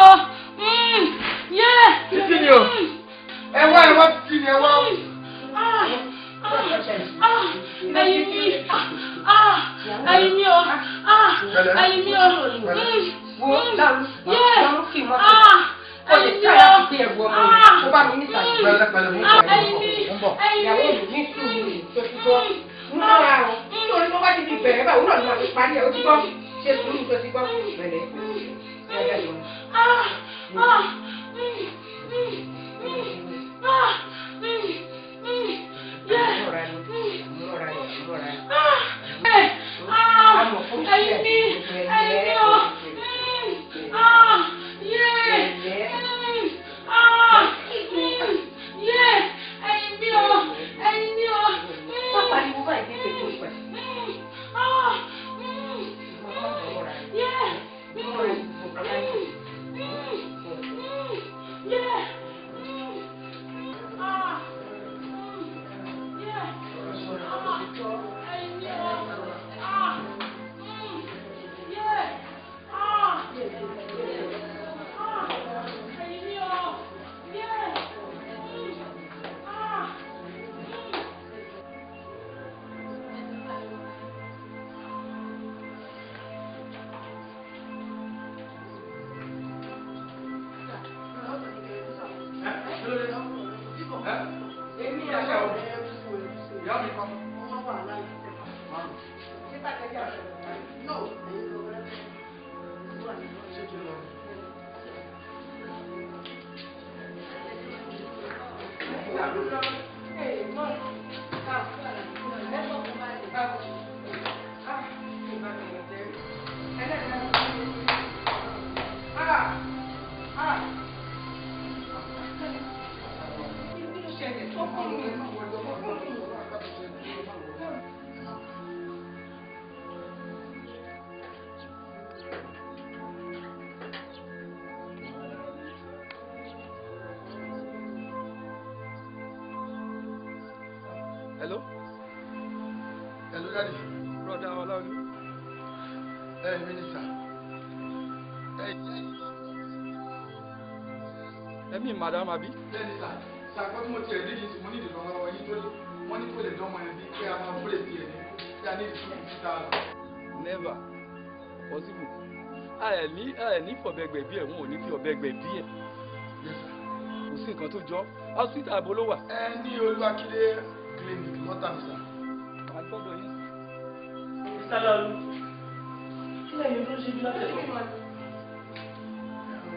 o. Yé. Títí ni o. Ẹ wá ẹ wá títí ni ẹ wá. Ẹyin mi. Ẹyin mi o. Ẹyin mi o. Wo láàrú Yé. láàrú kì í mọ́tò. Ó lè Ẹyin mi tí àyà o. ti gbé ẹrù ọmọ rẹ̀ kó bá mi níta yìí. Pẹ̀lẹ́ pẹ̀lẹ́ mú bọ̀ Ẹyin mi. mú bọ̀. Ẹyin Ìyàwó mi. mi ní sùúrù tó ti gbọ́. Ń mọ́ra o. Nítorí tó bá ti fi bẹ̀rẹ̀ báwo náà ni wọ́n fi parí ẹ̀ ó ti gbọ́. Ṣé sùúrù tó ti gbọ́? Pẹ̀lẹ́. Ṣé ẹ dẹ́ Yé. Mọ́ra ni mọ́ra ni mọ́ra ni. Ẹyin mi. Ẹyin mi o. Yé. Yé. Ẹyin mi o. Ẹyin mi o. Má pariwo báyìí ní ìpè tó pẹ̀. Yé. Mọ́ra ni mọ́ra ni. Yé. Èmi àṣà ò. Ìyá mi kọ́. Ṣé bàtẹ́ jà sọ̀rọ̀? Ṣé kí n lọ? Hello, Hello daddy. brother Ọláolú. Ẹ mínísítà. Ẹ Ẹ̀mí madam àbí? bẹ́ẹ̀ni sà, sàkọ́ tí mo tiẹ̀ ní ìdí mo ní ìdìrànlọ́wọ́ yín torí wọ́n ní kò lè dánmọ̀ ẹ̀ bí pé a máa fúlẹ̀ sí ẹ̀ ní pé a ní ìdí 250,000. Never possible. Ẹ ní ẹ ní fọ̀bẹ́gbẹ̀ bí ẹ̀, wọn ò ní fi ọ̀bẹ gbẹ̀ bí ẹ̀. Yes sir. Kò sí nǹkan tó jọ. Hospital àbò ló wà. Ẹ ní Olúwakídé clinic lọ́tà mi sà. Màá gbọ́dọ̀ yín. Mr. Laolu, kí lẹ́yìn tó ń ṣe bí látẹ̀kọ́? Ẹ̀rọ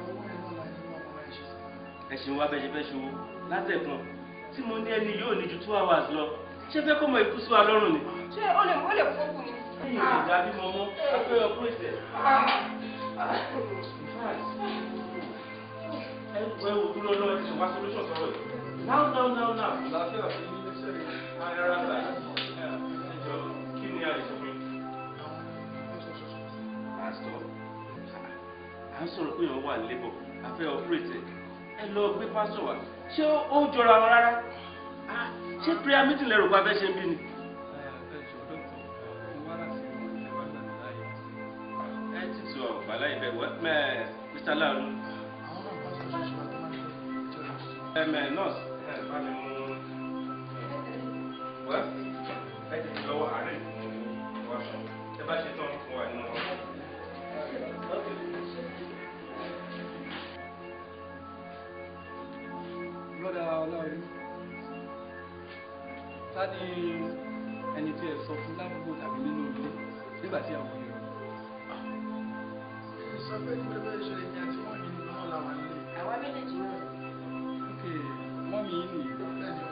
owó ẹ̀ náà la ní wọ́n máa ń ṣe sí. Ẹ̀sìn wa bẹ́ẹ̀ ṣe fẹ́ ṣòwò látẹ̀kùn tí mo ní ẹni yóò ní ju 2 hours lọ. Ṣé fẹ́ kó mọ ikú sí wa lọ́rùn ni? Ṣé ó lè ó lè kókù ni? Ẹ̀yin ò lè dá bímọ mọ́, a fẹ́ operate ẹ̀. In fact, ẹ wo dúró lọ́wọ́ ẹ ti wá solution sọ̀rọ̀ yìí. Now now now now. Àlàáfíà fún yín iṣẹ́ rẹ̀. Rárá sà, ẹ jọ kí ni a lè ṣe fún yín? Pásítọ̀, à ń sọ̀rọ̀ pé èèyàn wà labour, a fẹ́ operate ẹ̀. Ẹ lọ gbé pásítọ̀ wá. Ṣé ó jọra wọn rárá? Ah, ṣé prayer meeting lẹ́rù pa fẹ́ ṣe ń bí ni? Ẹ jọ̀ọ́ dókítà, mo wá láti ìlú ẹ wá gbà mí láàyè. Ẹ ti tù ọ̀ gbà láyé bẹ́ẹ̀ wẹ́ mẹ́ Mr. Láàánú. Àwọn náà bá sọ ṣọ́ọ̀ṣì wa tó máa ń jẹ́ Ẹ mẹ́ nọ́ọ̀sì ẹ bá mi mú wẹ́ ẹ tètè lọ́wọ́ àárẹ̀ ìfún wa sọ. Ẹ bá ṣe tán fún wa nínú ọkọ̀. Brother Ọláolú, ta ni ẹni tí ẹ sọ fún ládùúgbò tàbí nínú ilé nígbà tí àwọn èèyàn Sọ pé kí ló fẹ́ ṣẹlẹ̀ ní àti wọ́n mi nìkan náà làwọn nílé. Àwa méjèèjì náà. Ok, mọ́mí yín nìyí. Bẹ́ẹ̀ni,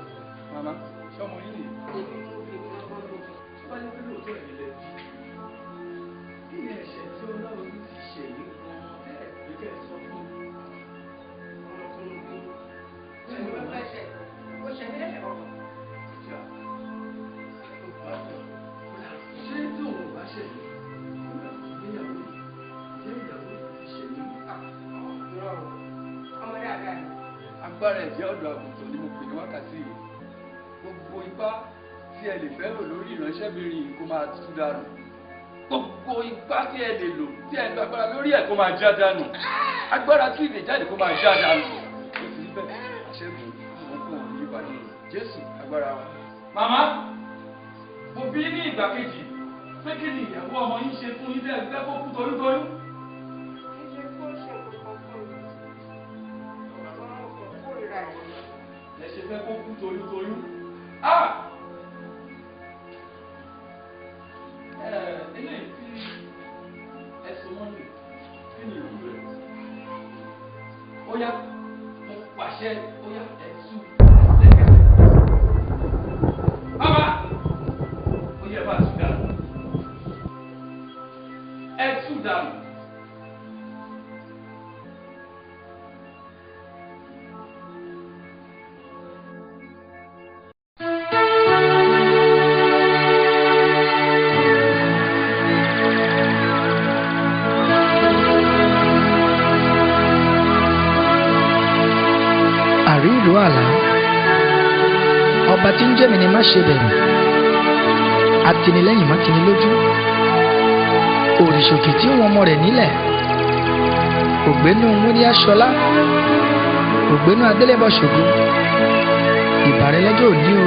Màmá, ṣọ́mọ yín nìyí. Èmi mú èmi lọ́gbọ́n lóbi. Tó bá yẹ pé lóòótọ́ ẹ̀yin lẹ bí, kí ni ẹ̀ṣẹ̀ tí Ọláolú ti ṣẹ̀ yín gan-an tẹ́ ẹ̀ pé kẹ́ ẹ sọ fún un? Ọmọ tó ń bí. Ṣé mo fẹ́ ṣe? Ó ṣe mí lẹ́sẹ̀ kọ̀ọ̀kan. Ìjà. Ṣé tí òun ò bá ṣẹ̀ yín, nígbà tó ti gbéyàwó yìí, ǹjẹ́ ìyàwó yìí ti ṣẹ̀ yín? Irọ́ o. Ọmọ dáadáa ni. Agbára ẹ̀jẹ̀ ọ̀dọ̀ àgùntàn ni mo pè ní wákàtí yìí. Gbogbo ipá tí ẹ lè fẹ́ lò lórí ìránṣẹ́bìnrin yìí kó máa tú dànù. Gbogbo ipá tí ẹ lè lò tí ẹ ń lo agbára lórí ẹ̀ kó máa já dànù. Agbára tí ìdè jáde kó máa já dànù. Ó ti rí bẹ́ẹ̀, àṣẹ́gun òun kò ní padà. Jésù agbára wa. Màmá, mo bí ní ìgbà kejì pé kí ni ìyàwó ọmọ yín ṣe fún yín tẹ́ ẹ fẹ́ kó kú toyúntoyún? Kì í ṣe kó ṣe nǹkan fún mi. Àwọn ọkọ̀ kórìíra ẹ̀. Ẹ ṣe fẹ́ kó kú toyúntoyún. Ah! Eléyìí tí ẹ so mọ́ mi, kí ni ìlú rẹ̀? Ó yá, mo pàṣẹ, ó yá, ẹ tú ẹsẹ̀kẹsẹ̀. Bàbá, ó yẹ bá tú dànù. Ẹ tú dànù. Àrí ìlú àlá, ọba tí ń jẹ́ mi ni má ṣe bẹ̀rù, atinilẹ́yìn má tini lójú, òrìṣòkè tí wọn ọmọ rẹ̀ nílẹ̀, ògbénú múríà ṣọlá, ògbénú adélébọ̀ ṣògo, ìbàrẹ̀ lọ́jọ́ òní o.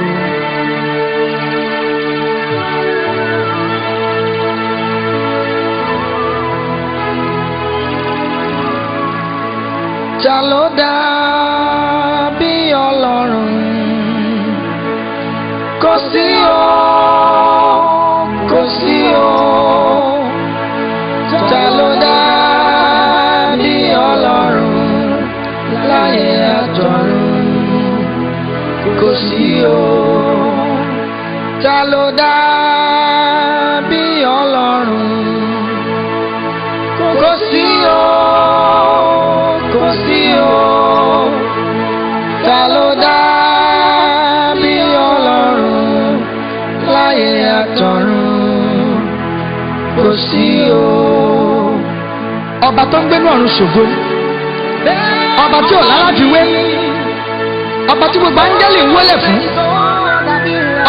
Ta ló dá bí Ọlọ́run? Kò sí o, kò sí o. Ta ló dá bí Ọlọ́run láyé àtọ̀run? Kò sí o. Ta ló dá bí Ọlọ́run? Kò sí o, kò sí o. Ta ló dá bí Ọlọ́run láyé àtọ̀run? Kò sí o. Ọba tó ń gbénú ọ̀run ṣògo, ọba tí ò láláfiwé, ọba tí gbogbo áńgẹ́lì ń wólẹ̀ fún,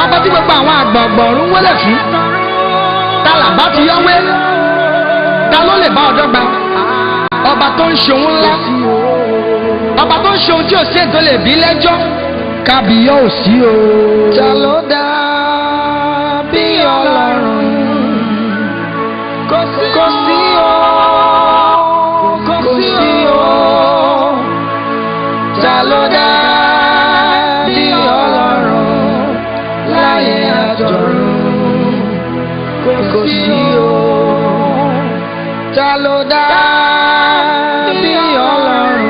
ọba tí gbogbo àwọn àgbààgbà ọ̀run ń wólẹ̀ fún. Ta làbá fi yọ́ wé? Ta ló lè bá ọ̀dọ́ gba? Ọba tó ń ṣe ohun ńlá, ọba tó ń ṣe ohun tí ò sí ètò lè bí lẹ́jọ́, kábíyọ̀ ò sí o. Ta ló dá bí Ọlọ́run? Kò sí o, kò sí o. Ta ló dá bí Ọlọ́run láyé àtọ̀run? Kò sí o. Ta ló dá bí Ọlọ́run?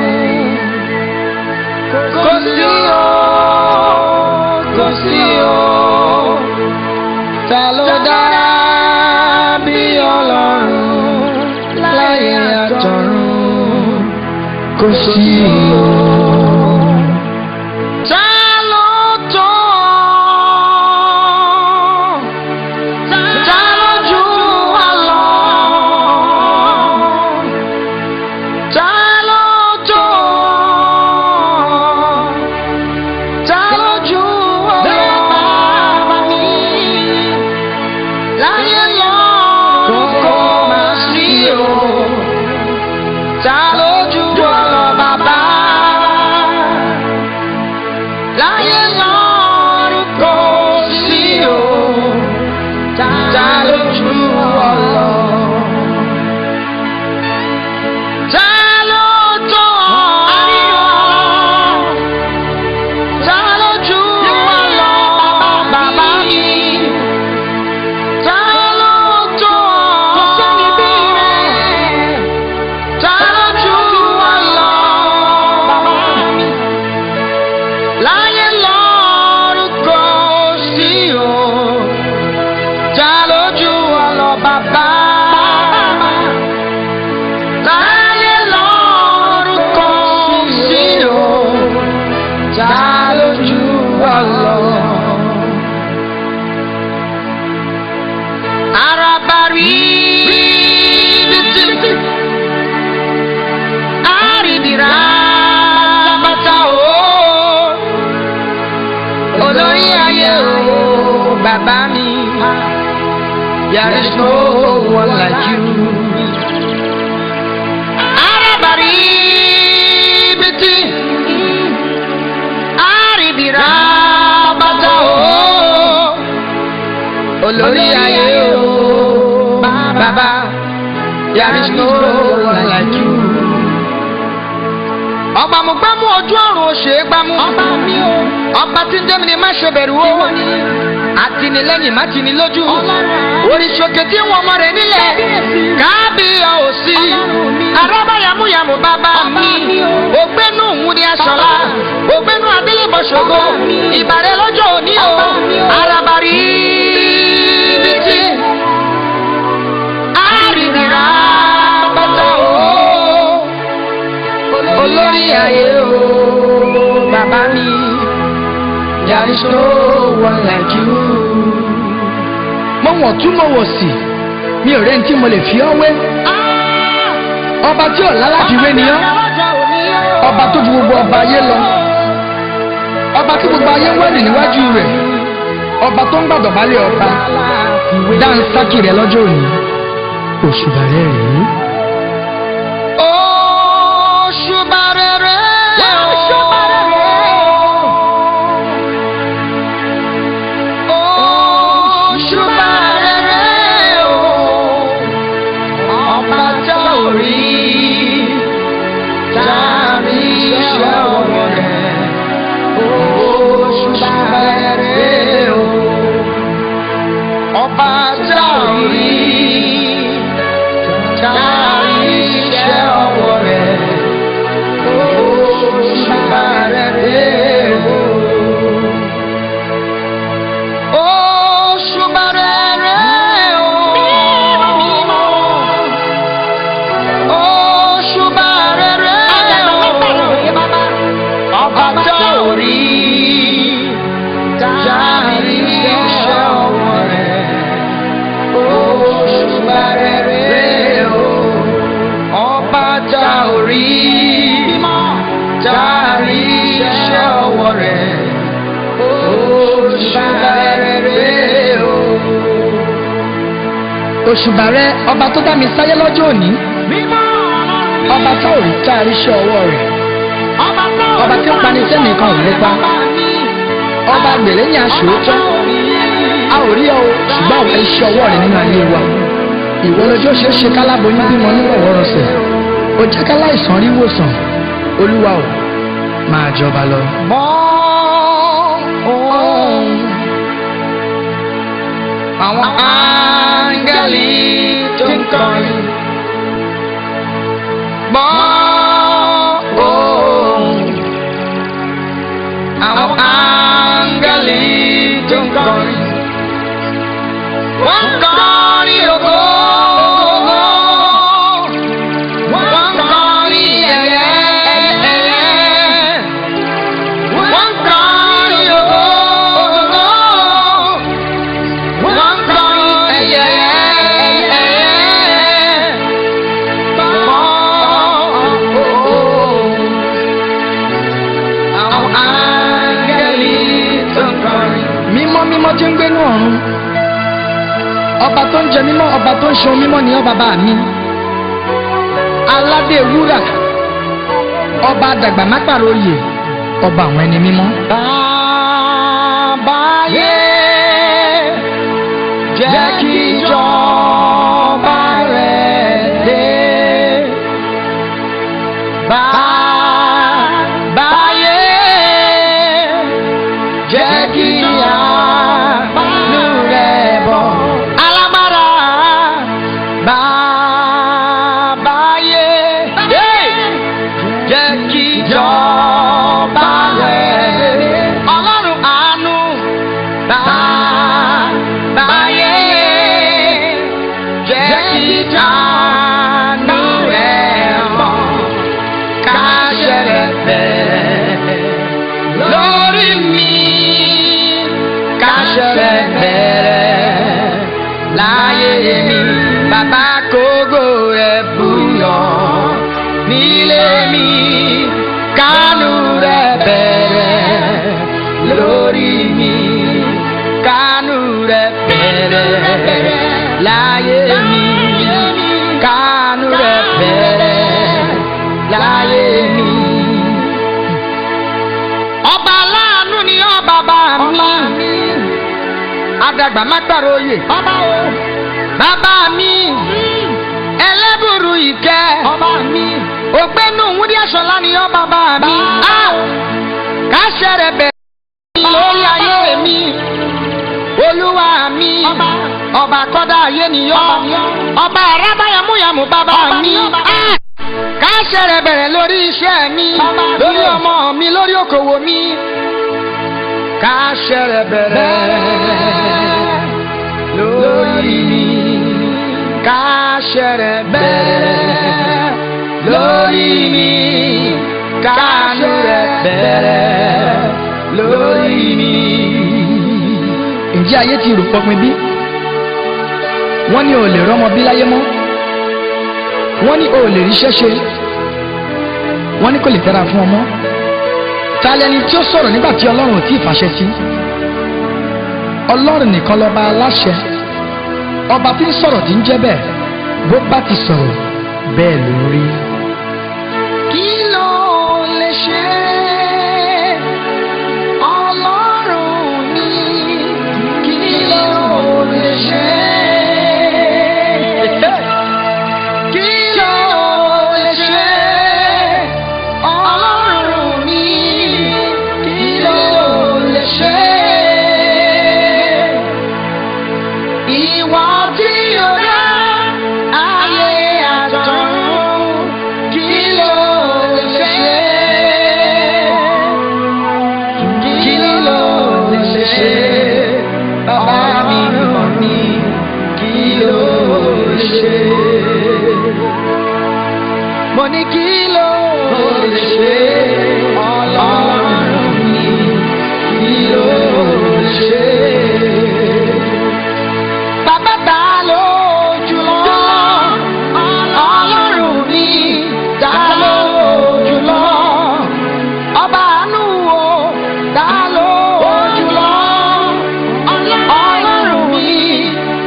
Kò sí o, kò sí o. Ta ló dá bí Ọlọ́run láyé àtọ̀run? Kò sí o. Ta ló tó? Ta ló jù wá lọ? Ta ló tó? Ta ló jù wá lọ? Bàbá mi láyé lọ kò má sí o. Ta ló jù wá lọ bàbá? There is no one like you. Arabaribiti, aribira bàtà o, olórí ayé o, bàbá. There is no one like you. Ọba mo gbámú ojú ọ̀run ó ṣe é gbámú. Ọba mi o. Ọba tí ń jẹ́ mi ni má ṣe bẹ̀rù o. Àtinilẹ́yìn má tini lójú. Oríṣi òkè tí wọ́n mọ̀ rẹ̀ nílẹ̀. Kábíyà ò sí. Arábá yàmúyàmú bàbá mi. Ògbénú òun ni aṣọlá. Ògbénú adélébọ̀ṣogo. Ìbàrẹ̀ lọ́jọ́ òní o. Arábàrí bìtì. Àrìrìrà bàtà o. Olórí ayé o, bàbá mi. There is no one like you. Mo wọ̀n tún mo wọ̀ sí, mi ò rẹ́ni tí mo lè fi ọ́ wé. Ọba tí ò lálàfiwé ni ọ́. Ọba tó ju gbogbo ọba ayé lọ. Ọba tí gbogbo ayé ń wẹ̀rì níwájú rẹ̀. Ọba tó ń gbàdọ̀ balẹ̀ ọba. Dáńsákì rẹ̀ lọ́jọ́ òní. Òṣùbà rẹ̀ rèé. Òṣùbà rẹ̀ rèé. Òṣùbà rẹ̀ rèé. Òṣùbà rere o, ọba tá ò rí, tá a rí iṣẹ́ ọwọ́ rẹ̀. Òṣùbà rere o, ọba tá ò rí, tá a rí iṣẹ́ ọwọ́ rẹ̀. Òṣùbà rere o. Òṣùbà rere o. Òṣùbà rere o. Ọba tá ò rí, tá a rí iṣẹ́ ọwọ́ rẹ̀. Òṣùbà rere o. Ọba tá ò rí, tá a rí iṣẹ́ ọwọ́ rẹ̀. Òṣùbà rere o. Òṣùbà rẹ ọba tó dá mi sáyé lọ́jọ́ òní. Ọba tá ò rí tá a rí iṣẹ́ ọwọ́ rẹ̀. Ọba tí ó pani sẹ́nìkan ò lè pa. Ọba gbèrè ní aṣòótọ́. A ò rí ọ o, ṣùgbọ́n àwọn iṣẹ́ ọwọ́ rẹ̀ nínú ayé wa. Ìwọ lọ́jọ́ ṣeé ṣe káláboyún bímọ nírọ̀wọ́rọsẹ̀. Ó jẹ́ káláìsàn rí wòsàn. Olúwa o, máa jọba lọ. Mọ́ ohùn àwọn áńgẹ́lì tó ń kọrin. Gbọ́ ohùn àwọn áńgẹ́lì tó ń kọrin. Wọ́n ń kọrin ògo. Wọ́n ń kọrin ẹ̀yẹ. Wọ́n ń kọrin ògo. Wọ́n ń kọrin ẹ̀yẹ. Àwọn áńgẹ́lì tó ń kọrin. Mímọ́ mímọ́ tí ń gbénú ọ̀run. Ọba tó ń jẹ mímọ́, ọba tó ń ṣe ohun mímọ́ ni ọ́ bàbá mi. Aládé wúrà, ọba àdàgbà má pààrọ̀ oyè, ọba àwọn ẹni mímọ́. Bàbá yé jẹ́ kí ìjọba rẹ̀ dé. Bàbá yé jẹ́ kí àánú rẹ̀ bọ̀. Alágbára bàbá yé jẹ́ kí ìjọba rẹ̀ dé. Ọlọ́run àánú bàbá yé jẹ́ kí àánú rẹ̀ bọ̀. Káṣẹ rẹ̀ bẹ̀rẹ̀ lórí mi, káṣẹ rẹ̀ bẹ̀rẹ̀ láyé mi. Bàbá kógó rẹ̀ búyọ̀ nílé mi, kánú rẹ̀ bẹ̀rẹ̀ lórí mi, kánú rẹ̀ bẹ̀rẹ̀ láyé mi, kánú rẹ̀ bẹ̀rẹ̀ láyé mi. Ọba aláàánú ni ọ́ bàbá mi, àdàgbà má gbàrò oyè. Bàbá mi, ẹlẹ́bùrú ìkẹ́. Ògbénu Wúndí Aṣọlá ni ọ́ bàbá mi. Káṣẹ́ rẹ̀ bẹ̀rẹ̀ lórí ayé mi, Olúwa mi, ọba kọ́dá ayé ni ọ́, ọba arábáyàmúyàmú bàbá mi. Káṣẹ́ rẹ̀ bẹ̀rẹ̀ lórí iṣẹ́ mi, lórí ọmọ mi, lórí okòwò mi. Káṣẹ́ rẹ̀ bẹ̀rẹ̀ lórí mi, káṣẹ́ rẹ̀ bẹ̀rẹ̀ lórí mi, káṣẹ́ rẹ̀ bẹ̀rẹ̀ lórí mi. Ǹjẹ́ ayé ti rò pọpin bí? Wọ́n ní o lè rọ́mọ bí láyé mọ́. Wọ́n ní o lè ríṣẹ́ ṣe. Wọ́n ní kò lè dára fún ọmọ. Ta lẹni tí ó sọ̀rọ̀ nígbà tí Ọlọ́run ò tí ì fàṣẹ sí? Ọlọ́run nìkan lọ́ba aláṣẹ. Ọba tí ń sọ̀rọ̀ tí ń jẹ́ bẹ́ẹ̀, bó bá ti sọ̀rọ̀ bẹ́ẹ̀ ló ń rí. Kí ló lè ṣe Ọlọ́run mi? Kí ló lè ṣe? Kí ló lè ṣe Ọlọ́run mi? Kí ló lè ṣe? Ìwọ tí o dá ayé àtọ̀run, kí ló lè ṣe? Kí ló lè ṣe? Bàbá mi mi, kí ló lè ṣe? Mo ní kí ló lè ṣe? Ọlọ́run mi, kí ló lè ṣe? Bàbá ta ló jùlọ, Ọlọ́run mi ta ló jùlọ, ọba àánú o ta ló jùlọ, Ọlọ́run mi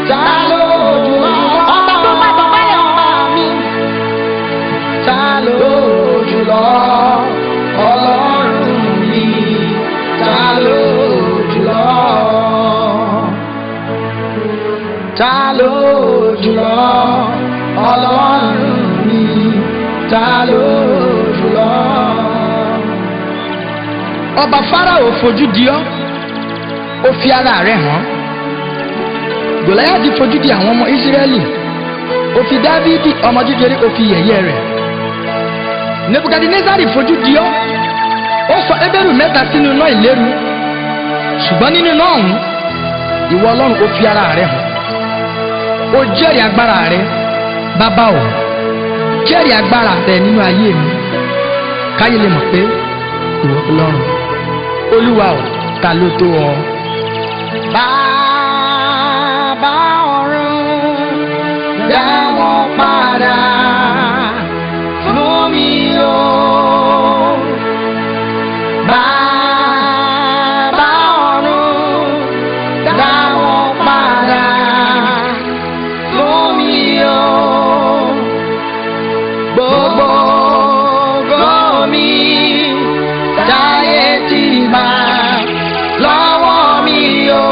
ta ló jùlọ, ọba tó bá bàbá yẹn ọba mi ta ló jùlọ, Ọlọ́run mi ta ló jùlọ, ta ló jùlọ, Ọlọ́run mi ta ló jùlọ. Ọba Fáráò fojú di ọ́, ó fi ara rẹ̀ hàn. Gòláyátì fojú di àwọn ọmọ Ísírẹ́lì, ó fi Dáfídì ọmọ kékeré ó fi yẹ̀yẹ́ rẹ̀. Nebukadinezari fojú di ọ́, ó sọ Hébérù mẹ́ta sínú iná ìléru, ṣùgbọ́n nínú iná ọ̀hún, ìwọ Ọlọ́run ó fi ara rẹ̀ hàn. Ó jẹ́rìí agbára rẹ, bàbá o, jẹ́rìí agbára rẹ nínú ayé mi, káyé lè mọ̀ pé ìwọ Ọlọ́run, Olúwa o, ta ló tó ọ. Bàbá ọ̀run dá wọn padà fún mi o. Bàbá ọ̀run dá wọn padà fún mi o. Gbogbo ògo mi táyé ti gbà lọ́wọ́ mi o.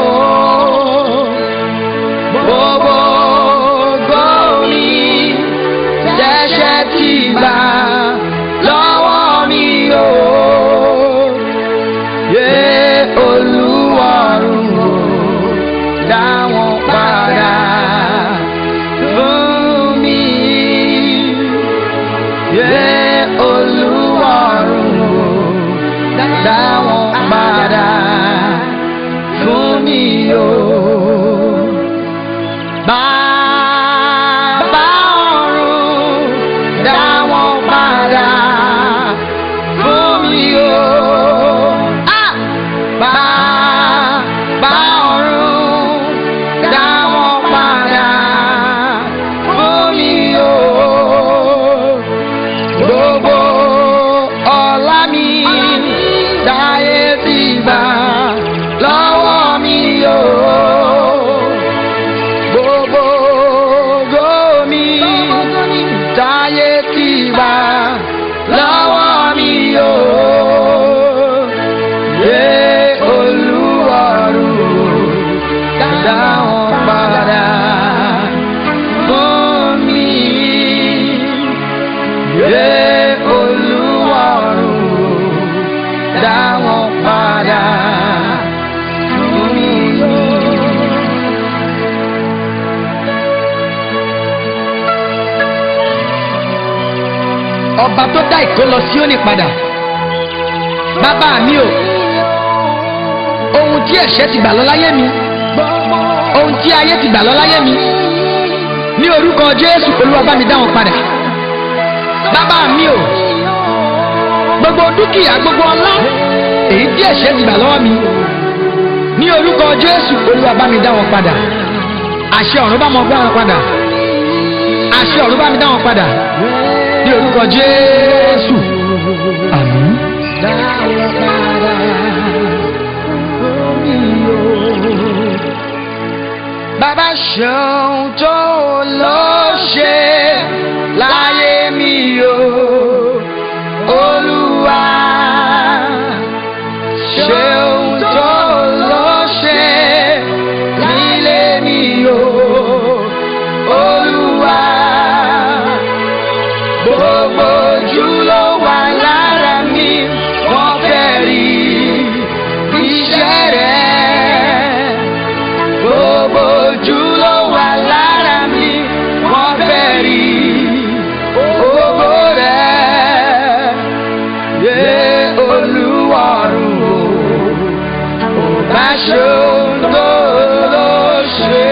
Dá wọn padà fún mi. Yé Olúwa ọ̀run, dá wọn padà fún mi. Ọba tó dá ìkólọ Síónì padà, bàbá mi o, ohun tí ẹ̀ṣẹ̀ ti gbà lọ láyé mi, ohun tí ayé ti gbà lọ láyé mi, ní orúkọ Jésù Olúwa bá mi dá wọn padà. Bàbá mi o, gbogbo dúkìá, gbogbo ọlá èyí tí ẹ̀ṣẹ̀ ti gbà lọ́wọ́ mi, ní orúkọ Jésù Olúwa bá mi dá wọn padà. Àṣẹ ọ̀run bá mi dá wọn padà. Àṣẹ ọ̀run bá mi dá wọn padà. Ní orúkọ Jésù. Àmín. Bàbá ṣeun tó lọ ṣe láyé mi o, Olúwa. Ṣeun tó lọ ṣe nílé mi o, Olúwa. Gbogbo ojú ló wà lára mi, wọ́n fẹ́ rí iṣẹ́ rẹ̀. Gbogbo ojú ló wà lára mi, wọ́n fẹ́ rí ògo rẹ̀. Yé Olúwa ọ̀run o, ò bá ṣeun tó lọ ṣe.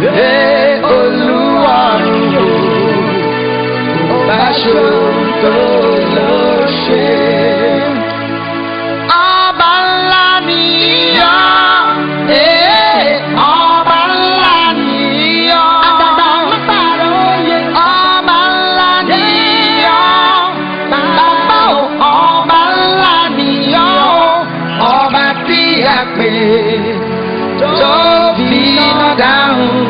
Yé Olúwa ọ̀run o, ò bá ṣeun tó lọ ṣe. Ọba ńlá ni ọ́, ọba ńlá ni ọ́. Àdàgbà mẹ́tàrá oyè. Ọba ńlá ni ọ́, bàbá o, ọba ńlá ni ọ́. Ọba tí a pè tó fi iná dáhùn.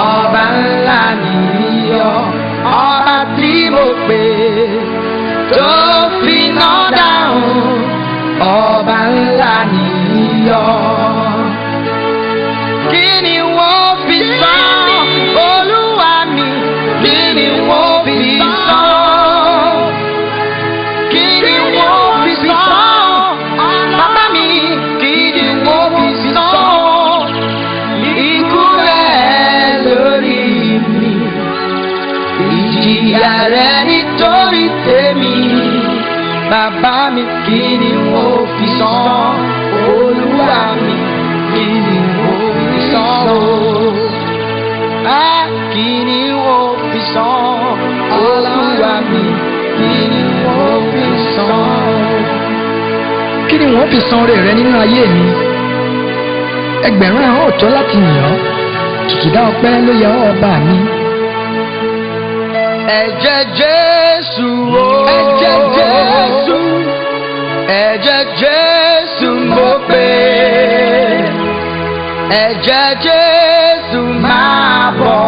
Ọba ńlá ni ọ́, ọba tí mo pè tó fi iná dáhùn. Ọba ńlá ni ọ́. Kí ni wọ́n fi san Olúwa mi? Kí ni wọ́n fi san? Kí ni wọ́n fi san? Bàbá mi, kí ni wọ́n fi san? Ikú rẹ̀ lórí mi, ìjìyà rẹ̀ nítorí tèmi. Bàbá mi, kí ni wọ́n fi san? Olúwa mi, kí ni wọ́n fi san o? Kí ni wọ́n fi san? Olúwa mi, kí ni wọ́n fi san? Kí ni wọ́n fi san oore rẹ nínú ayé mi? Ẹgbẹ̀rún ahọ́n ò tó láti yìn ọ́, kìkìdá ọpẹ́ ló yẹ ọ́ ọba mi. Ẹ̀jẹ̀ Jésù o. Ẹ̀jẹ̀ Jésù. Ẹ̀jẹ̀ Jésù mo pè. Ẹ̀jẹ̀ Jésù máa bọ̀.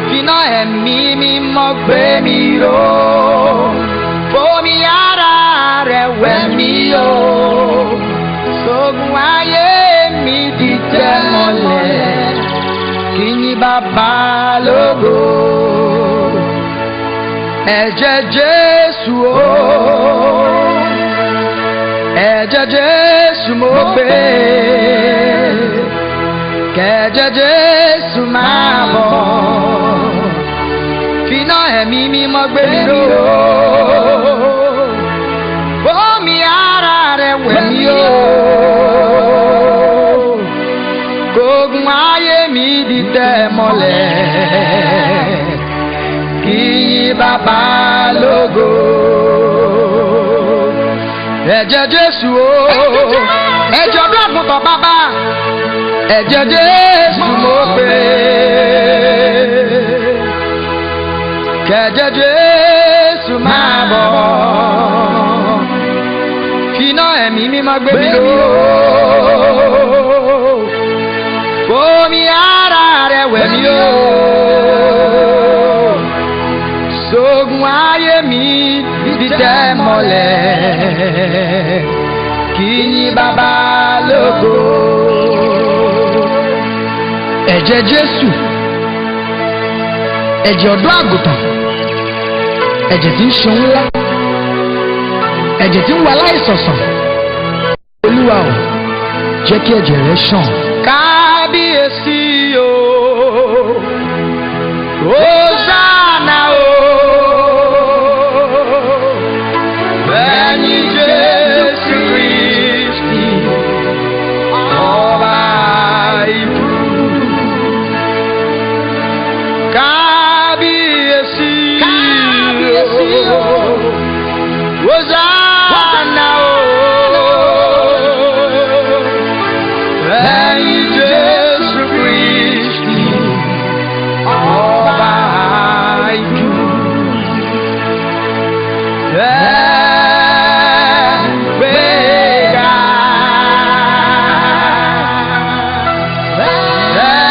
Finá ẹ̀mí mímọ́ gbé mi ró. Fomi ara rẹ̀ wẹ̀ mí o. Sógun ayé mi di tẹ́mọ́lẹ̀. Kí ni bàbá lógo? Ẹ̀jẹ̀ Jésù o. Ẹ̀jẹ̀ Jésù mo pè. Kẹ̀jẹ̀ Jésù máa bọ̀. Finá ẹ̀mí mímọ́ gbé mi ró. Fomi ara rẹ̀ wẹ̀ mí o. Kógun ayé mi di tẹ́ mọ́lẹ̀. Kí yìn bàbá lógo. Ẹ̀jẹ̀ Jésù o. Ẹ̀jẹ̀ ọdún àgùntàn bàbá. Ẹ̀jẹ̀ Jésù mo pè. Kẹ̀jẹ̀ Jésù máa bọ̀. Finá ẹ̀mí mímọ́ gbé mi ró. Fomi ara rẹ̀ wẹ̀ mí o. Sógun ayé mi di tẹ́ mọ́lẹ̀. Kí yìn bàbá lógo. Ẹ̀jẹ̀ Jésù, ẹ̀jẹ̀ ọ̀dọ́ àgùntàn, ẹ̀jẹ̀ tí ń ṣe ńlá, ẹ̀jẹ̀ tí ń wà láìsọ̀sàn. Olúwa o, jẹ́ kí ẹ̀jẹ̀ rẹ ṣàn. Kábíyèsí o, Hosanna o, ẹni Jésù Kristi, ọba ikú. Kábíyèsí o, Hosanna o, ẹni Jésù Kristi, ọba ikú. Ẹgbẹ́ga.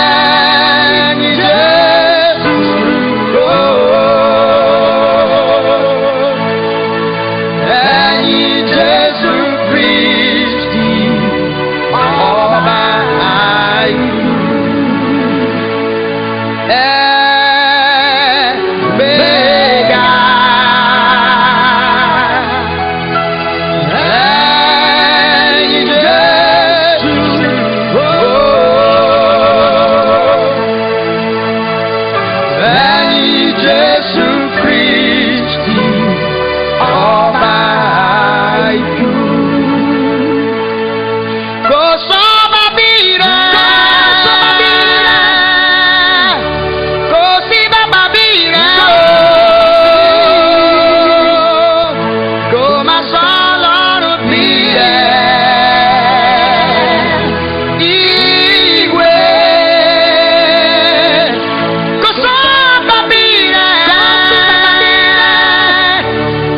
Ẹni Jésù o, ẹni Jésù Kristi, ọba ikú. Ẹgbẹ́ga. Ẹni Jésù o, ẹni Jésù Kristi, ọba ikú. Kò sọ́ba bí rẹ̀. Kò sí bàbá bí rẹ̀ o. Kò má sọ Ọlọ́run bí rẹ̀. Ìwé. Kò sọ́ba bí rẹ̀.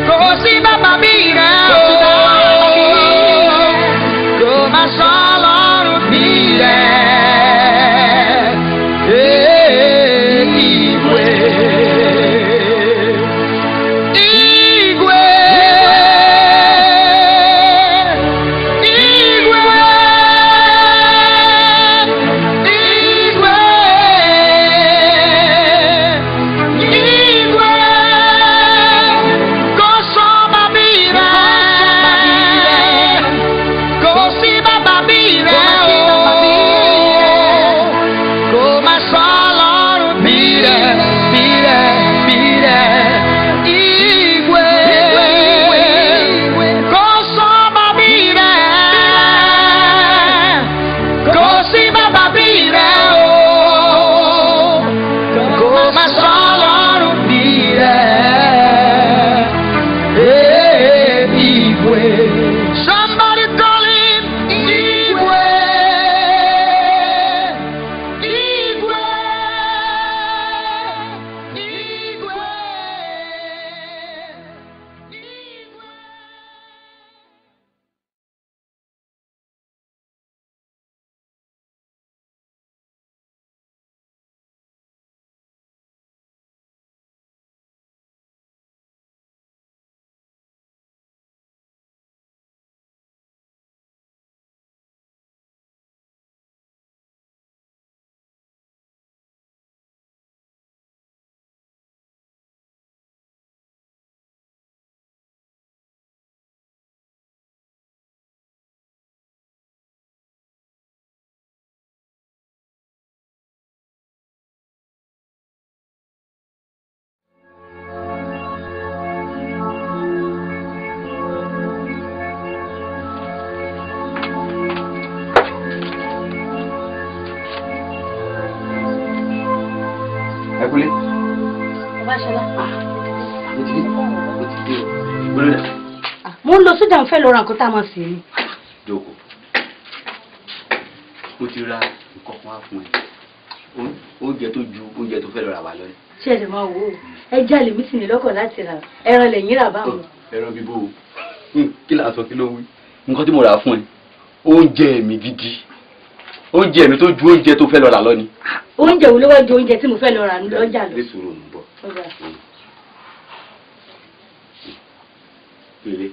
Kò sí bàbá bí rẹ̀ o. Kò má sọ Ọlọ́run bí rẹ̀. Ìwé. Igwe. Igwe. Igwe. Igwe. Kò sọ́ba bí rẹ̀. Kò sí bàbá bí rẹ̀ o. Kò má sọ Ọlọ́run bí rẹ̀, bí rẹ̀, bí rẹ̀. Igwe. Kò sọ́ba bí rẹ̀. Kò sí bàbá bí rẹ̀ o. Kò má sọ Ọlọ́run bí rẹ̀. Igwe. Somebody call him Igwe. Igwe. Igwe. Igwe. Ẹ kúlé. Babáṣọlá. Mo ti dé. Mo ti dé o. Gbọ́dọ̀ dà. Mo ń lọ sójà, ń fẹ́ lọ ra nǹkan tá a máa sè ni. Jókòó. Mo ti ra nǹkan kan wá fún ẹ. Oúnjẹ tó ju oúnjẹ tó fẹ́ lọ rà wá lọ ni. Ṣé ẹ lè máa wò ó? Ẹja lèmi sì ní lọ́kàn láti rà. Ẹran lẹ́yìn rà báwọn. Ẹran bíbó o. Kí là ń sọ, kí ló wí? Nǹkan tí mo rà fún ẹ, oúnjẹ mi gidi. Oúnjẹ mi tó ju oúnjẹ tó fẹ́ lọ rà lọ ni. Oúnjẹ wo ló wá ju oúnjẹ tí mo fẹ́ lọ rà lọ́jà lọ? Lè sùúrù, mò ń bọ̀. Ọ̀gá. Pèlè,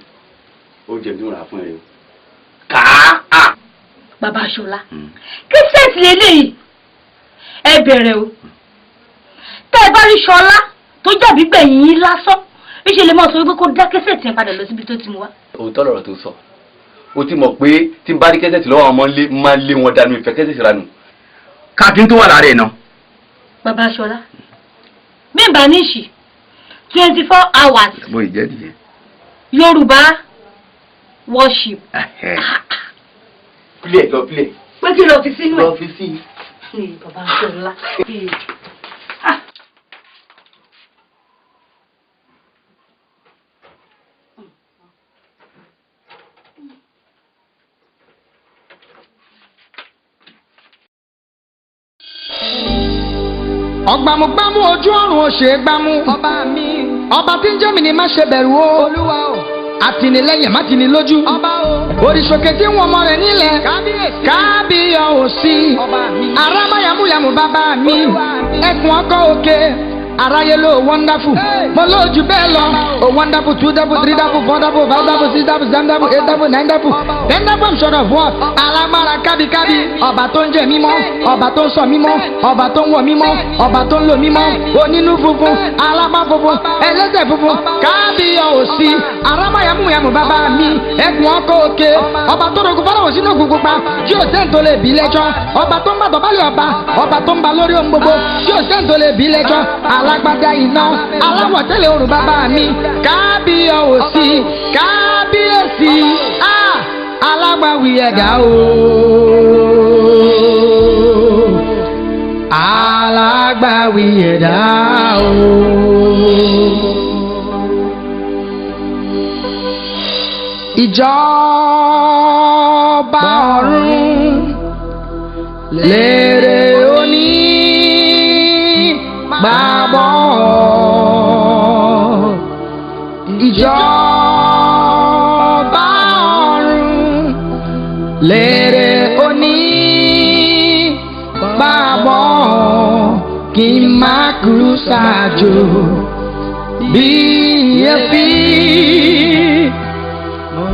oúnjẹ mi tí mo rà fún ẹ rè o. Kàá! Bàbá Ṣọlá, kíṣẹ́ẹ̀tì eléyìí ẹ bẹ̀rẹ̀ o. Tẹ́ ẹ bá rí Ṣọlá tó jàbí gbẹ̀yìn yín lásán, níṣẹ́ lè máa sọ wípé kó dá kíṣẹ́ẹ̀tì yẹn padà lọ síbi tó ti mú wá. Òótọ́ lọ̀rọ̀ tó sọ. O ti mọ̀ pé tí n bá rí kẹ́sẹ̀tì lọ́wọ́ àwọn ọmọ ńlé máa lé wọn dànù ìfẹ́ kẹ́sẹ̀tì ranù. Káàkiri tó wà lára ẹ̀ náà. Bàbá Ṣọlá, bí n bá ní ìṣì 24 hours. Mo ì jẹ́ nìyẹn. Yorùbá worship. Play lọ play. Pé kí lọ fi sínú ẹ̀. Lọ fi sí i. Bàbá Ṣọlá. Ọ̀gbàmùgbàmù ojú ọ̀run ò ṣe é gbámú. Ọba mi. Ọba tí ń jẹ́ mi ni má ṣe bẹ̀rù o. Olúwa o. Àtìnílẹ́yìn má tì ní lójú. Ọba o. Oríṣòkè tí ń wọ́n ọmọ rẹ̀ nílẹ̀. Kábíyèsí. Kábíyọ̀ ò sí. Ọba mi. Arámáyàmúyàmù bàbá mi. Olúwa mi. Ẹkùn ọkọ̀ òkè. Aráyé ló wonderful. Mo lójú bẹ́ẹ̀ lọ. O wonderful, two double, three double, four double, five double, six double, seven double, eight double, nine double, ten double, I'm sure of what? Alágbára kábíkábí. Ọba tó ń jẹ mímọ́. Ọba tó ń sọ mímọ́. Ọba tó ń wọ̀ mímọ́. Ọba tó ń lò mímọ́. Onínú funfun. Alápá funfun. Ẹlẹ́sẹ̀ funfun. Kábíyọ̀ òsì. Arámáyàmúyàmù bàbá mi. Ẹkùn ọkọ̀ òkè. Ọba tó rogun fọlọ́wọ́ sínú òkùnkùn pa. Tí ò sẹ́ǹtò lè bí lẹ́jọ́. Ọba tó ń bàtọ̀ bálẹ̀ ọba. Ọba tó ń ba lórí ohun gbogbo. Tí ò sẹ́ǹtò lè bí lẹ́jọ́. Alágbádá iná, aláwọ̀ tẹ́lẹ̀ òrùn bàbá mi, kábíyọ̀ òsì, kábíyèsí, alágbàwí ẹ̀dá o, alágbàwí ẹ̀dá o. Ìjọba ọ̀run lèrè òní gbàgbọ́. Ìjọba ọ̀run lèrè òní gbàgbọ́, kí n má kú ṣáájú bí èéfín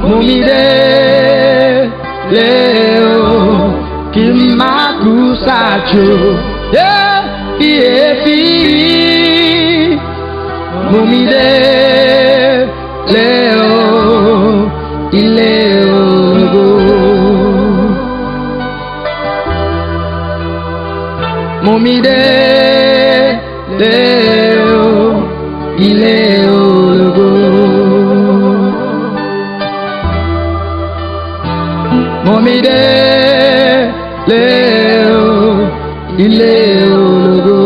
mú mi délé o, kí n má kú ṣáájú bí èéfín mú mi délé o, ilé ògo. Mú mi délé o, ilé ògo. Mú mi délé o, ilé ògo.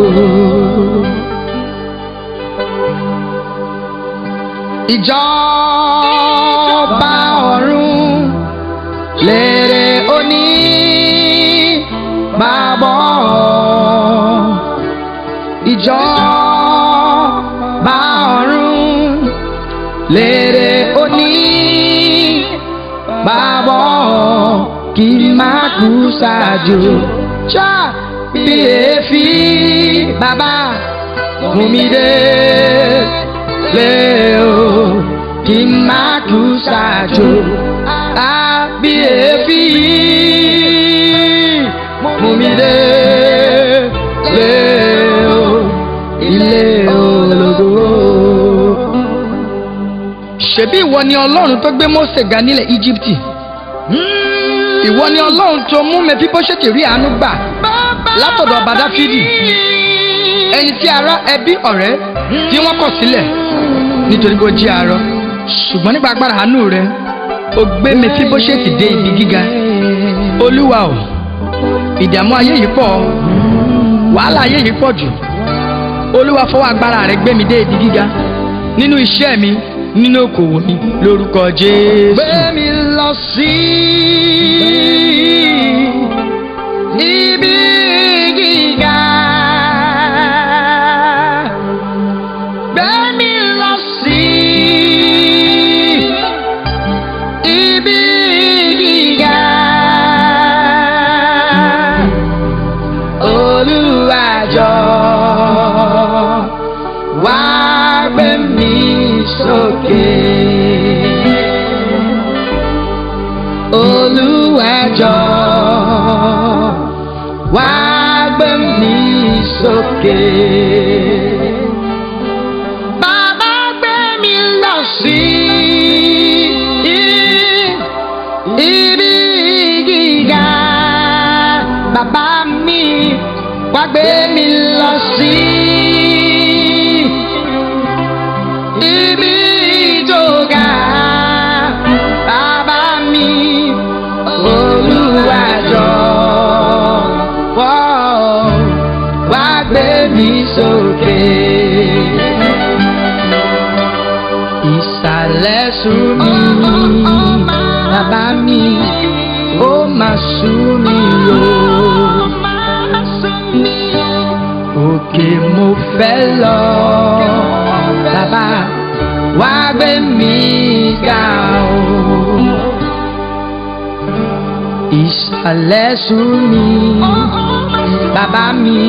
Ìjọba ọ̀run lèrè òní gbàgbọ́. Ìjọba ọ̀run lèrè òní gbàgbọ́, kí n má kú ṣáájú. Ṣá bí èéfín bàbá mú mi délé o, kí n má kú ṣáájú. Bí èéfín mú mi délé o, ilé ológo. Ṣebí ìwọ ni Ọlọ́run tó gbé Mósè ga nílẹ̀ Íjíbítì. Ìwọ ni Ọlọ́run tó mú Mẹfíbóṣẹ́tì rí àánú gbà látọ̀dọ̀ ọba Dáfídì, ẹni tí ará ẹbí ọ̀rẹ́ tí wọ́n kọ̀ sílẹ̀ nítorí kó jí arọ. Ṣùgbọ́n nípa agbára àánú rẹ, o gbé Mẹfíbóṣẹ́tì dé ibi gíga. Olúwa o, ìdààmú ayé yìí pọ̀, wàhálà ayé yìí pọ̀ jù. Olúwa fọwọ́ agbára rẹ gbé mi dé ibi gíga nínú iṣẹ́ mi, nínú okòwò mi, lórúkọ Jésù. Gbé mi lọ sí ibi gíga. Gbé mi lọ sí ibi gíga. Olúwa jọ̀ọ́ wá gbé mi sókè. Olúwa jọ̀ọ́. mi sókè. Bàbá gbé mi lọ sí ibi gíga. Bàbá mi wá gbé mi lọ sí ibi tó ga. Bàbá mi Olúwa jọ̀wọ́ wá gbé mi sókè. Ìsàlẹ̀ sú mi, bàbá mi, ó mà sú mi o. Òkè mo fẹ́ lọ, bàbá, wá gbé mi ga o. Ìsàlẹ̀ sú mi, bàbá mi,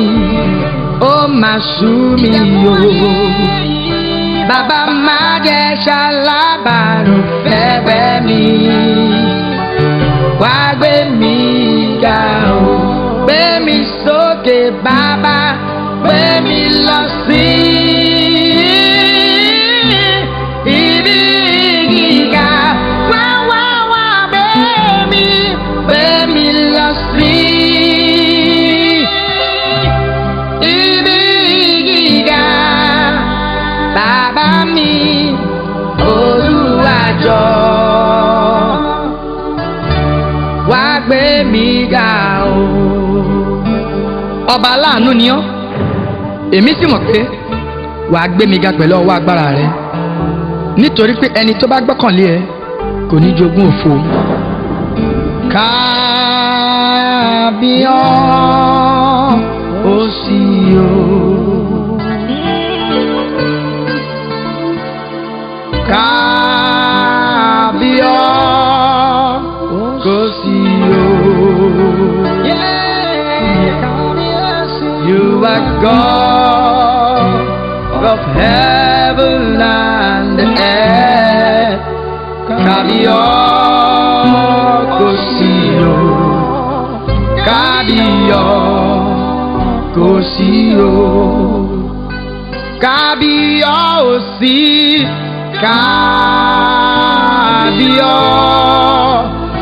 ó mà sú mi o. Bàbá má jẹ́ ṣalábàárò fẹ́gbẹ́ mi, wá gbé mi ga o. Gbé mi sókè bàbá, gbé mi lọ sí ibi gíga. Wá wá wá gbé mi lọ sí ibi gíga. Bàbá mi Olúwa jọ̀ọ́ wá gbé mi ga o. Ọba aláàánú ni ọ́, èmi sì mọ̀ pé wàá gbé mi ga pẹ̀lú ọwọ́ agbára rẹ, nítorí pé ẹni tó bá gbọ́kànlé ẹ kò ní jogún òfo. Kábíyọ̀sí o. Kábíyọ̀sí o. You are God of heaven and earth. Kábíyọ̀sí o. Kábíyọ̀sí o. Kábíyọ̀sí.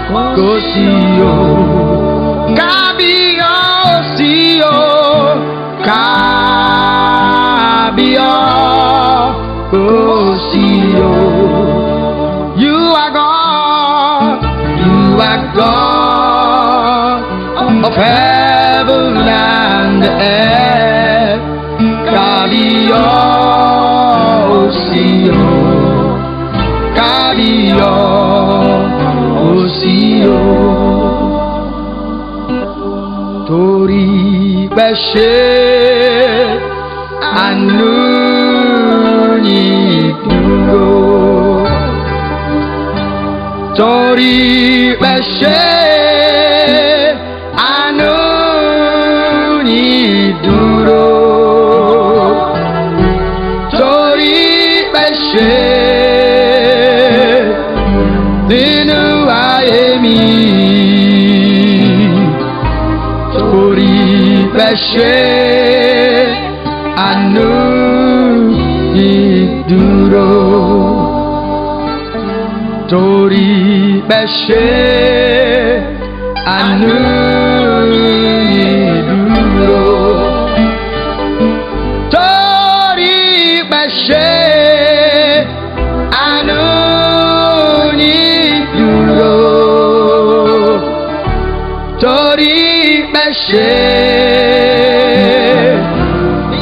Kábíyọ̀sí o. Kábíyọ̀sí o. Kábíyọ̀sí o. You are God, you are God of heaven and earth. Kábíyọ̀sí o. Kábíyọ̀sí o. Torí pé ṣe àánú ní dúró. Torí pé ṣe àánú ní dúró. Torí pé ṣe nínú ayé mi. Torí pé ṣe àánú ìdúró. Torí pé ṣe àánú ìdúró. Torí pé ṣe àánú ìdúró. Torí pé ṣe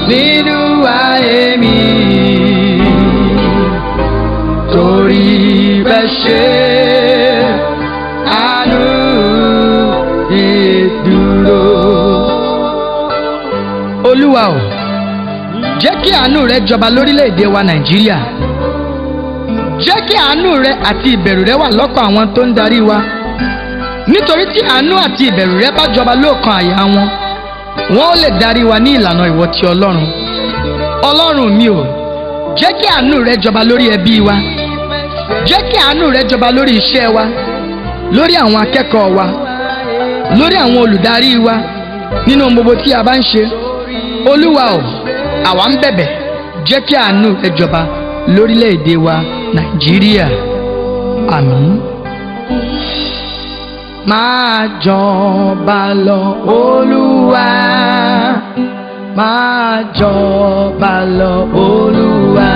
nínú ayé mi. Torí pé ṣe àánú ìdúró. Olúwa o, jẹ́ kí àánú rẹ jọba lórílẹ̀‐èdè wa Nàìjíríà. Jẹ́ kí àánú rẹ àti ìbẹ̀rù rẹ wà lọ́kàn àwọn tó ń darí wa. Nítorí tí àánú àti ìbẹ̀rù rẹ bá jọba lóòkan àyà wọn, wọn ó lè darí wa ní ìlànà ìwọ ti Ọlọ́run. Ọlọ́run mi o, jẹ́ kí àánú rẹ jọba lórí ẹbí wa. Jẹ́ kí àánú rẹ jọba lórí iṣẹ́ wa, lórí àwọn akẹ́kọ̀ọ́ wa, lórí àwọn olùdarí wa, nínú ohun gbogbo tí a bá ń ṣe. Olúwa o, àwa ń bẹ̀bẹ̀, jẹ́ kí àánú rẹ jọba lórílẹ̀‐èdè wa Nàìjíríà. Àmín. Máa jọba lọ Olúwa, máa jọba lọ Olúwa,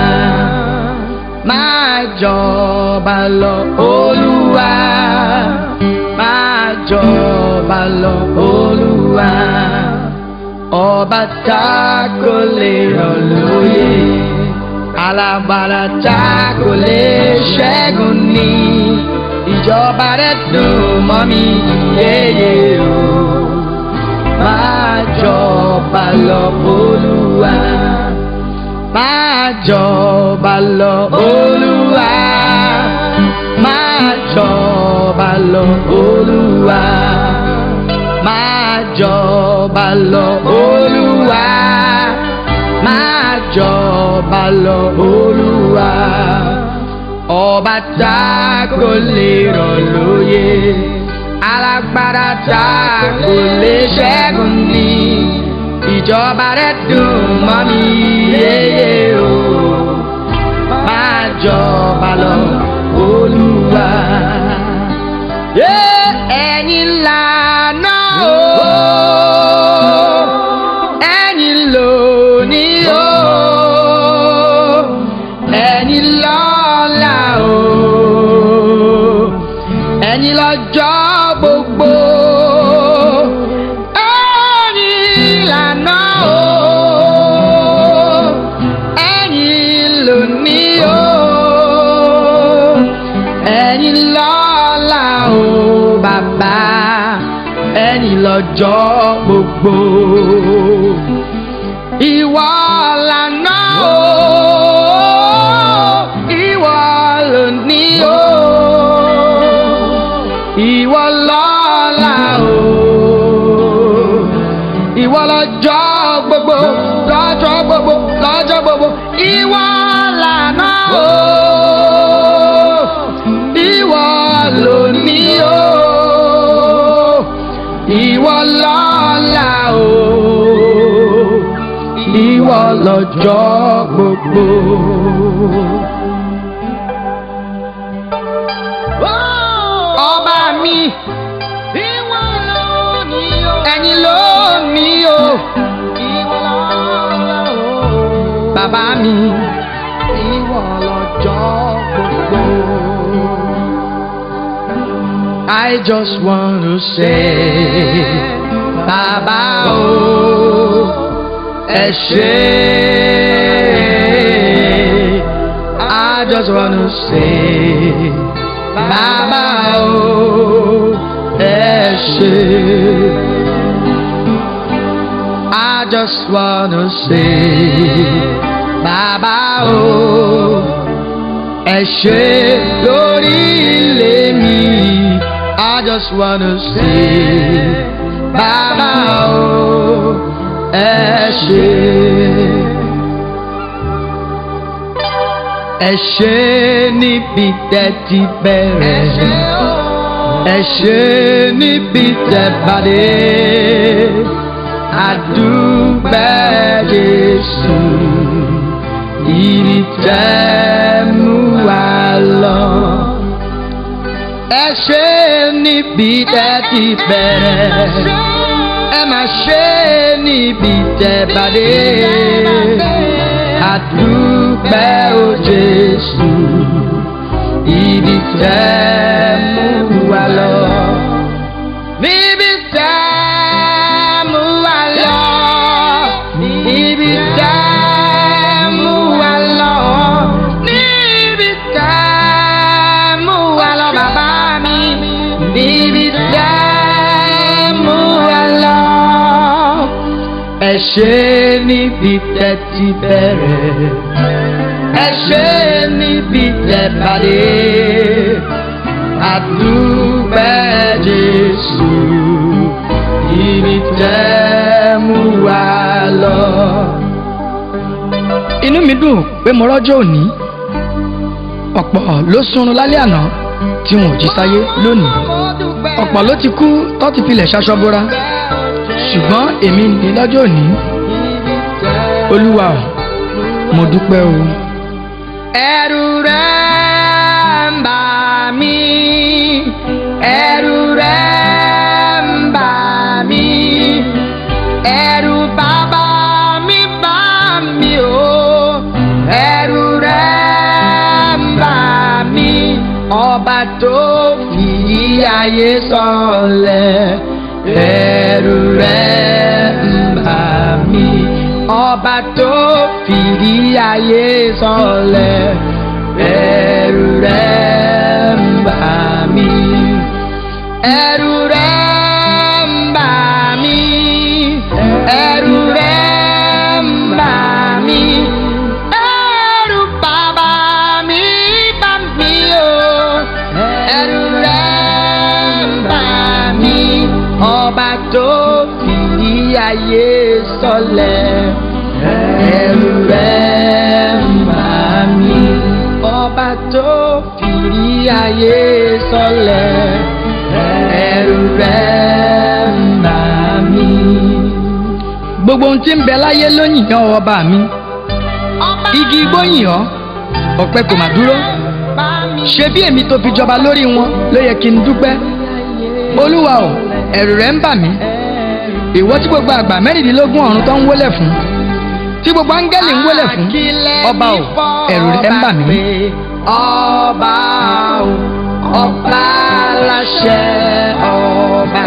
máa jọba lọ Olúwa, máa jọba lọ Olúwa. Ọba tá kò lè rọ̀ lóyè, alágbára tá kò lè ṣẹ́gun ní, ìjọba rẹ̀ dùn mọ́ mi yéye o. Máa jọba lọ Olúwa, máa jọba lọ Olúwa, máa jọba lọ Olúwa, máa jọba lọ Olúwa, máa jọba lọ Olúwa. Ọba tá kò lè rọ̀ lóyè, alágbára tá kò lè ṣẹ́gun ní, ìjọba rẹ̀ dùn mọ́ mi yéye o. Máa jọba lọ Olúwa. Ẹ̀yin lànà o, ẹ̀yin lónìí o, ẹ̀yin lọ́la o, ẹ̀yin lọ́jọ́ gbogbo. Ẹ̀yin lànà o, ẹ̀yin lónìí o, ẹ̀yin lọ́la o bàbá, ẹ̀yin lọ́jọ́ gbogbo. Ìwọ lànà o, ìwọ lónìí o, ìwọ lọ́la o, ìwọ lọ́jọ́ gbogbo, lọ́jọ́ gbogbo, lọ́jọ́ gbogbo. Ìwọ lànà o, ìwọ lónìí o, ìwọ lọ́la o, ìwọ lọ́jọ́ gbogbo. Ọba mi, ẹ̀yin lónìí o, bàbá mi, ìwọ lọ́jọ́ gbogbo. I just want to say, Baba o, ẹ ṣé. I just want to say, Baba o, ẹ ṣé. I just want to say, Baba o, ẹ ṣé lórí ilé mi. I just want to say, Baba o, ẹ ṣé. Ẹ ṣé níbi tẹ́ ti bẹ̀rẹ̀, ẹ ṣé níbi tẹ́ bá dé. Àdúpẹ́ Jésù, ibi tẹ́ mú wa lọ. Ẹ ṣé níbi tẹ́ ti bẹ̀rẹ̀, ẹ má ṣe níbi tẹ́ bá dé. Àdúpẹ́ o Jésù, ibi tẹ́ mú wa lọ. Níbi tẹ́ mú wa lọ, níbi tẹ́ mú wa lọ, níbi tẹ́ mú wa lọ bàbá mi, níbi tẹ́ mú wa lọ. Ẹ ṣé níbi tẹ́ ti bẹ̀rẹ̀, ẹ ṣé níbi tẹ́ bá dé. Àdúpẹ́ Jésù, ibi tẹ́ mú wa lọ. Inú mi dùn pé mo rọ́jọ́ òní. Ọ̀pọ̀ ló sunrun lálẹ́ àná tí wọn ò jí sáyé lónìí. Ọ̀pọ̀ ló ti kú tó ti filẹ̀ ṣaṣọ bora. Ṣùgbọ́n èmi ní lọ́jọ́ òní, Olúwa o, mo dúpẹ́ o. Ẹ̀rù rẹ̀ ń bà mí, ẹ̀rù rẹ̀ ń bà mí, ẹ̀rù bàbá mi bà mí o, ẹ̀rù rẹ̀ ń bà mí, ọba tó fi ayé sọlẹ̀, ẹ̀rù rẹ̀ ń bà mí, ọba tó fìdí ayé sọlẹ̀, ẹ̀rù rẹ̀ ń bà mí, ẹ̀rù rẹ̀ ń bà mí, ẹ̀rù rẹ̀ ń bà mí, ẹ̀rù bàbá mi bà mí o, ẹ̀rù rẹ̀ ń bà mí, ọba tó fìdí ayé sọlẹ̀, ẹ̀rù rẹ̀ ń bà mí, ọba tó fìdí ayé sọlẹ̀, ẹ̀rù rẹ̀ ń bà mí. Gbogbo ohun tí ń bẹ láyé ló yìn ọ́ ọba mi, igi igbó yìn ọ́, ọ̀pẹ kò mà dúró. Ṣé bí èmi tó fi jọba lórí wọn ló yẹ kí n dúpẹ́? Olúwa o, ẹ̀rù rẹ̀ ń bà mí. Ìwọ tí gbogbo àgbà 16 ọ̀run tó ń wólẹ̀ fún, tí gbogbo áńgẹ́lì ń wólẹ̀ fún, ọba o, ẹ̀rù rẹ̀ ń bà mí. Ọba o, ọba aláṣẹ ọba,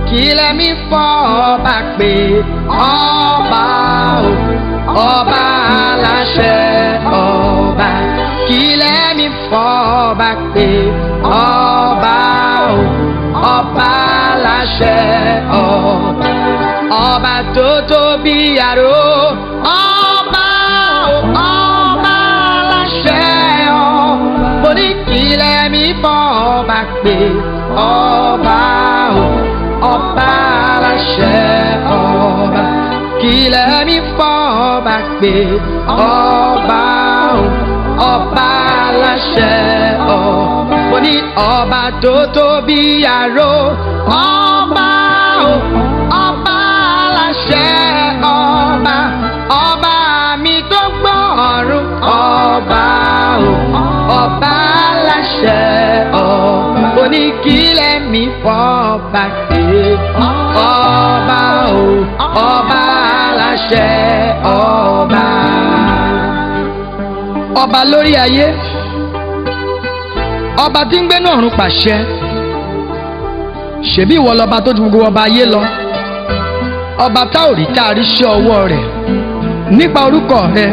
kílẹ̀ mi fọ́ ọba pé, ọba o, ọba aláṣẹ ọba, kílẹ̀ mi fọ́ ọba pé, ọba o, ọba aláṣẹ ọba, ọba tó tóbi àrò, ọba o, ọba aláṣẹ ọba, mo ní kílẹ̀ mi fọ́ ọba pé, ọba o, ọba aláṣẹ ọba, kílẹ̀ mi fọ́ ọba pé, ọba o, ọba aláṣẹ ọba, mo ní ọba tó tóbi àrò, ọba o, ọba aláṣẹ ọba, ọba mi tó gbọ́ ọ̀run, ọba o, ọba aláṣẹ ọba, mo ní kílẹ̀ mi fọ́ ọba pé, ọba o, ọba aláṣẹ ọba. Ọba lórí ayé, ọba tí ń gbénú ọ̀run pàṣẹ, ṣebí ìwọ lọba tó ju gbogbo ọba ayé lọ, ọba tá ò rí tá a rí sí ọwọ́ rẹ̀, nípa orúkọ rẹ̀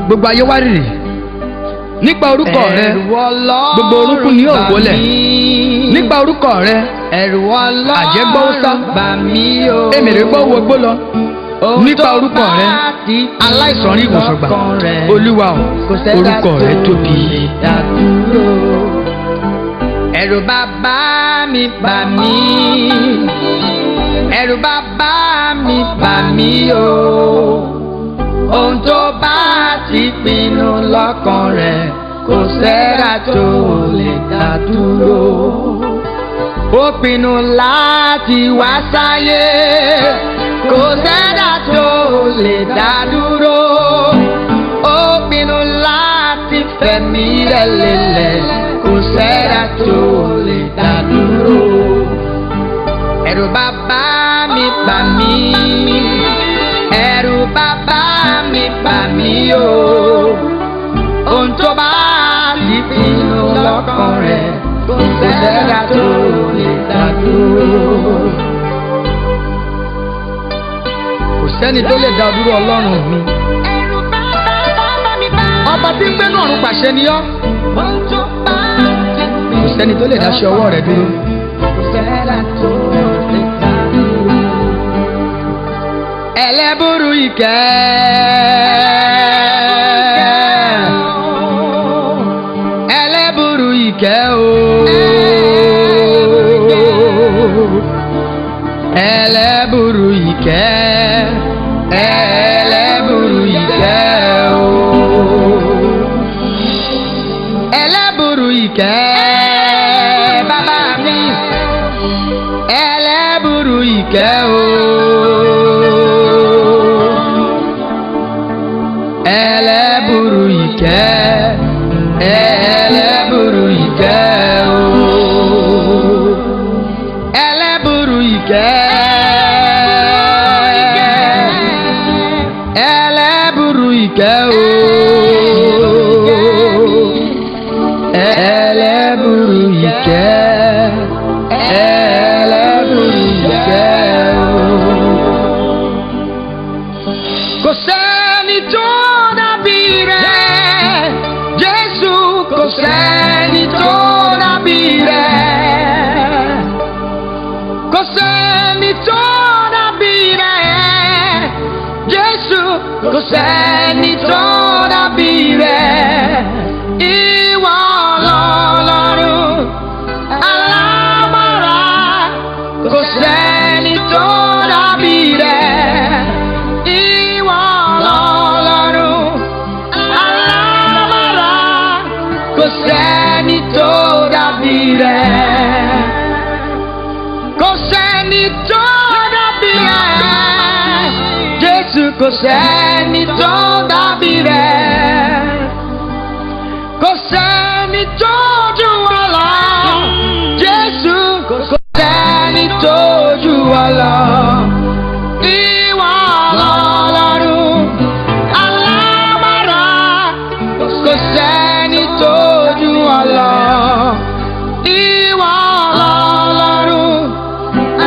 gbogbo ayé wá rírì, nípa orúkọ rẹ̀ gbogbo orúkún ni yóò wólẹ̀, nípa orúkọ rẹ̀ àjẹ́ gbọ́ ó sá, èmèrè gbọ́ ó wọgbó lọ, nípa orúkọ rẹ̀ aláìsàn rí ìwòsàn gbà. Olúwa o, orúkọ rẹ̀ tóbi. Ẹ̀rù bàbá mi bà mí, ẹ̀rù bàbá mi bà mí o, ohun tó bá ti pinnu lọ́kàn rẹ̀ kò sẹ́ra tó lè dá dúró. Ó pinnu láti wá sáyé, kò sẹ́dá tó lè dá dúró. Ó pinnu láti fẹ̀mí rẹ̀ lélẹ̀, kò sẹ́dá tó lè dá dúró. Ẹ̀rù bàbá mi bà mí, ẹ̀rù bàbá mi bà mí o, ohun tó bá ti pinnu lọ́kàn rẹ̀ kò sẹ́dá tó lè dá dúró. Kò sẹ́ni tó lè dá dúró Ọlọ́run mi. Ọba tí ń gbénú ọ̀run pàṣẹ ni ọ́. Kò sẹ́ni tó lè dá ṣe ọwọ́ rẹ̀ dúró. Ẹlẹ́bùrú ìkẹ́, ẹlẹ́bùrú ìkẹ́ o, ẹlẹ́bùrú ìkẹ́, ẹlẹ́bùrú ìkẹ́ o, ẹlẹ́bùrú ìkẹ́, bàbá mi, ẹlẹ́bùrú ìkẹ́. ìkẹ́ o. Ẹlẹ́bùrú ìkẹ́, ẹlẹ́bùrú ìkẹ́ o. Ẹlẹ́bùrú ìkẹ́, ẹlẹ́bùrú ìkẹ́ o. Ẹlẹ́bùrú ìkẹ́, ẹlẹ́bùrú ìkẹ́ o. Kò sẹ́ni tó dàbí rẹ̀, Jésù, kò sẹ́ni tó dàbí rẹ̀. Kò sẹ́ni tó dàbí rẹ̀, Jésù, kò sẹ́ni tó dàbí rẹ̀. Ìwọ l'Ọlọ́run alágbára, kò sẹ́ni tó dàbí rẹ̀. Ìwọ l'Ọlọ́run alágbára, kò sẹ́ni tó dàbí rẹ̀. Kò sẹ́ni tó dàbí rẹ̀. Jésù, kò sẹ́ni tó dàbí rẹ̀. Kò sẹ́ni tó jù wá lọ. Jésù, kò sẹ́ni tó jù wá lọ. Ìwọ l'Ọlọ́run alágbára, kò sẹ́ni tó jù wá lọ. Ìwọ l'Ọlọ́run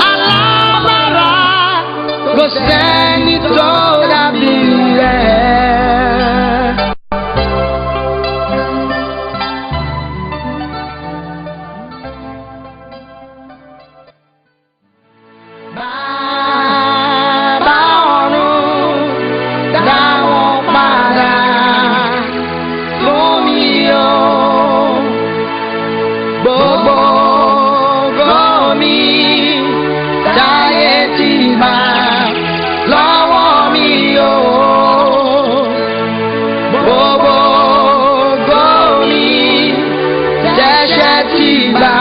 alágbára, kò sẹ́ni tó dàbí rẹ̀. Bàbá ọ̀run dá wọn padà fún mi o. Gbogbo ògo mi táyé ti gbà lọ́wọ́ mi o. Gbogbo ògo mi tẹ́ṣẹ̀ ti gbà.